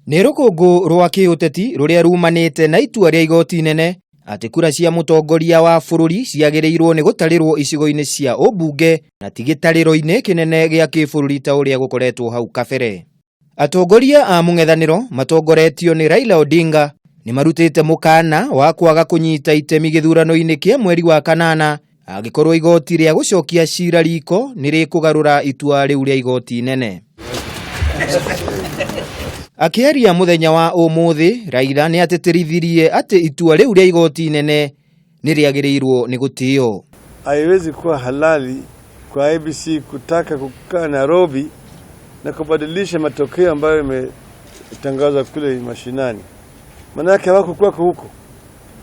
Nĩ rũkũngũ rwa kĩũteti rũrĩa rumanĩte na itua rĩa igoti inene atĩ kura cia mũtongoria wa bũrũri ciagĩrĩirwo nĩ gũtarĩrwo icigo-inĩ cia ũmbunge na ti gĩtarĩro-inĩ kĩnene gĩa kĩbũrũri ta ũrĩa gũkoretwo hau kabere. Atongoria a mũng'ethanĩro matongoretio nĩ Raila Odinga nĩ marutĩte mũkana wa kwaga kũnyita itemi gĩthurano-inĩ kĩa mweri wa kanana angĩkorwo igoti rĩa gũcokia cira riko nĩ rĩkũgarũra itua rĩu rĩa igoti inene. Akĩaria mũthenya wa ũmũthĩ, Raila nĩ atĩtĩrithirie atĩ itua rĩu rĩa igoti inene nĩ rĩagĩrĩirwo nĩ gũtĩo. Haiwezi kuwa halali kwa IEBC kutaka kukaa Nairobi na kubadilisha matokeo ambayo imetangazwa kule mashinani. Manake hawakukuwako huko.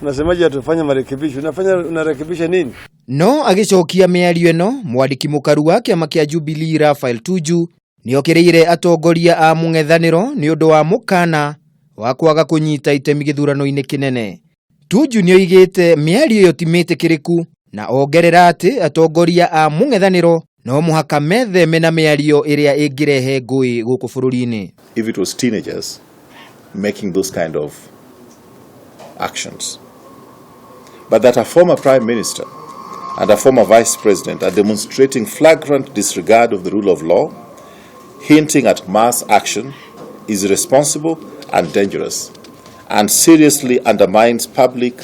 Unasemaje atufanya marekebisho? Unafanya unarekebisha nini? No agĩcokia mĩario ĩno, mwandĩki mũkaru wa kĩama kĩa Jubilee Raphael Tuju nĩokĩrĩire atongoria a mũng'ethanĩro nĩ ũndũ wa mũkana wa kwaga kũnyita itemi gĩthurano-inĩ kĩnene. Tuju nĩoigĩte mĩario ĩyo ti mĩtĩkĩrĩku na ongerera atĩ atongoria a mũng'ethanĩro no mũhaka metheme na mĩario ĩrĩa ĩngĩrehe ngũĩ gũkũ bũrũri-inĩ. If it was teenagers making those kind of actions, but that a former prime minister and a former vice president are demonstrating flagrant disregard of the rule of law, hinting at mass action, is irresponsible and dangerous, and seriously undermines public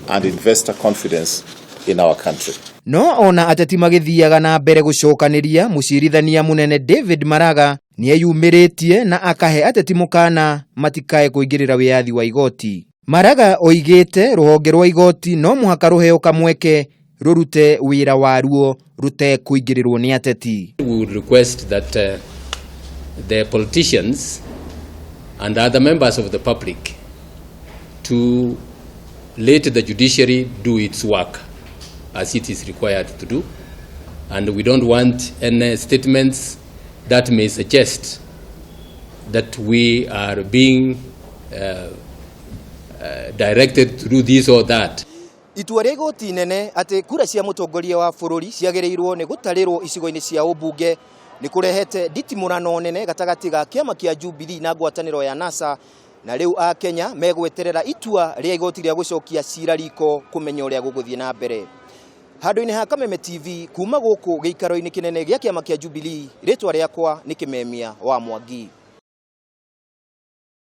and investor confidence in our country. No ona ateti magĩthiaga na mbere gũcokanĩria, mũcirithania mũnene David Maraga nĩeyumĩrĩtie na akahe ateti mũkana matikae kũingĩrĩra wĩyathi wa igoti. Maraga oigĩte rũhonge rwa igoti no mũhaka rũheo kamweke rũrute wĩra waruo rũtekũingĩrĩrwo nĩ ateti. We would request that the politicians and other members of the public to let the judiciary do its work as it is required to do. And we don't want any statements that may suggest that we are being directed to do this or that. Itua rĩa igoti inene atĩ kura cia mũtongoria wa bũrũri ciagĩrĩirwo nĩ gũtarĩrwo icigo-inĩ cia ũmbunge nĩ kũrehete nditimũrano nene gatagatĩ ga kĩama kĩa Jubilee na ngwatanĩro ya NASA, na rĩu Akenya megweterera itua rĩa igoti rĩa gũcokia cira riko kũmenya ũrĩa gũgũthiĩ na mbere. Handũ-inĩ ha Kameme TV kuma gũkũ gĩikaro-inĩ kĩnene gĩa kĩama kĩa Jubilee, rĩtwa rĩakwa nĩ Kĩmemia wa Mwangi.